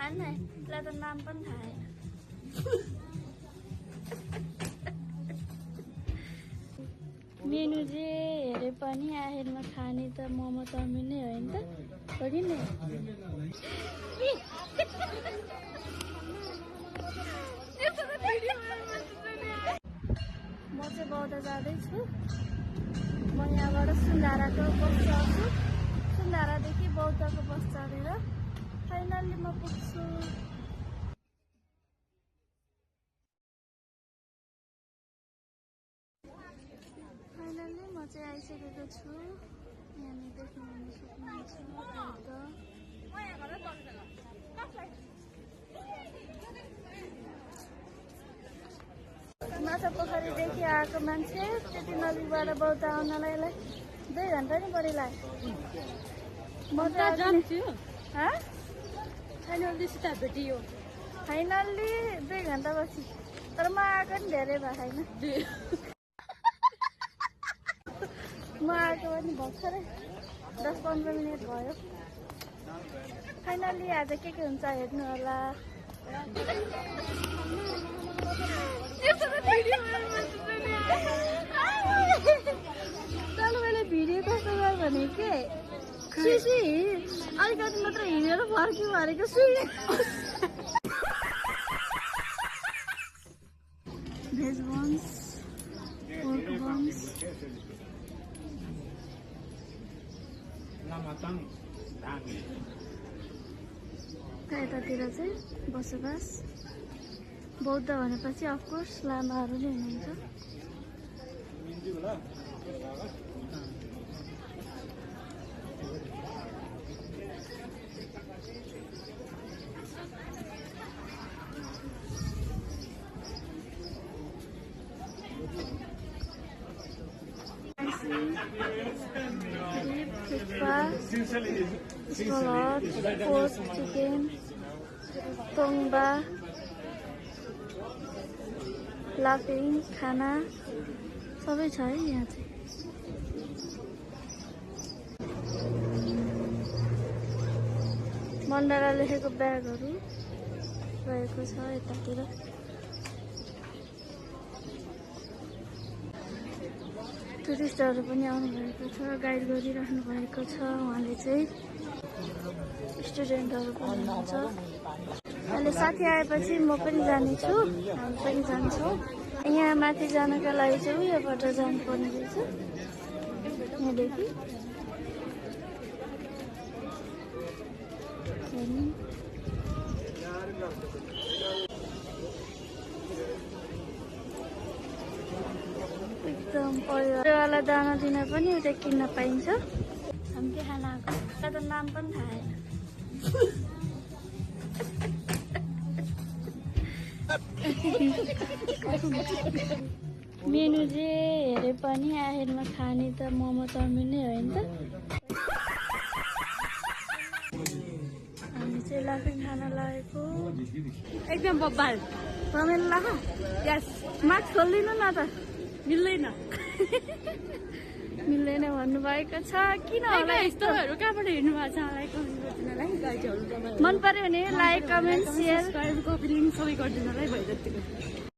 खाने त्यसलाई त नाम पनि थाहा छैन। मेनु चाहिँ हेरे पनि आखिरमा खाने त मोमो चाउमिन नै हो नि त, हो कि नि? म चाहिँ बौद्ध जाँदैछु। म यहाँबाट सुन्धाराको बस चढ्छु। सुन्धारादेखि बौद्धको बस चढेर फाइनल्ली म पुग्छु। फाइनल्ली म चाहिँ आइसकेको छु। यहाँनिर देख्नुहुन्छ बौद्ध। माछा पोखरीदेखि आएको मान्छे त्यति नजिकबाट बौद्ध आउनलाई 2 घन्टा नि बढी लाग्यो। म जान्छु। फाइनल्ली सिधा भेटियो। फाइनल्ली 2 घन्टा पछि। तर म आएको नि धेरै भएको छैन। म आएको पनि भर्खरै 10-15 मिनट भयो। फाइनल्ली आज के हुन्छ हेर्नु होला। तर मैले भिडियो कस्तो गरे भने के सुसी अलिकति मात्र हिँडेर फर्क्यो भनेको सुई। भेज बन्स, पोर्क बन्स, यतातिर चाहिँ बसोबास बौद्ध भनेपछि अफकोर्स लामाहरू नै हुनुहुन्छ। थुक्पा, सलाद, पोर्क, चिकन, तोङ्बा, लाफिङ खाना सबै छ है यहाँ चाहिँ। मन्डारा लेखेको ब्यागहरू रहेको छ यतातिर। टुरिस्टहरू पनि आउनुभएको छ, गाइड गरिराख्नु भएको छ उहाँले चाहिँ। स्टुडेन्टहरू पनि हुनुहुन्छ। अहिले साथी आएपछि म पनि जानेछु, हामी पनि जान्छौँ। यहाँ माथि जानको लागि चाहिँ उयोबाट जानुपर्ने रहेछ। यहाँदेखि एकदम परिवारलाई दाना दिन पनि उता किन्न पाइन्छ। हामी के खाना आएको त नाम पनि थाहा छैन। मेनु चाहिँ हेरे पनि आखिरमा खाने त मोमो चाउमिन नै हो नि त। हामी चाहिँ लाफिङ खाना लागेको एकदम बब्बाल रमेन लाखा। यस मास्क खोल्दिनु न त, मिल्दैन। मिल्दैन भन्नुभएको छ। किन होला यस्तोहरू? कहाँबाट हेर्नु भएको छ? लाइक कमेन्ट गरिदिनुलाई। मन पर्यो भने लाइक कमेन्ट सेयर सबै गरिदिनुलाई। भयो जतिको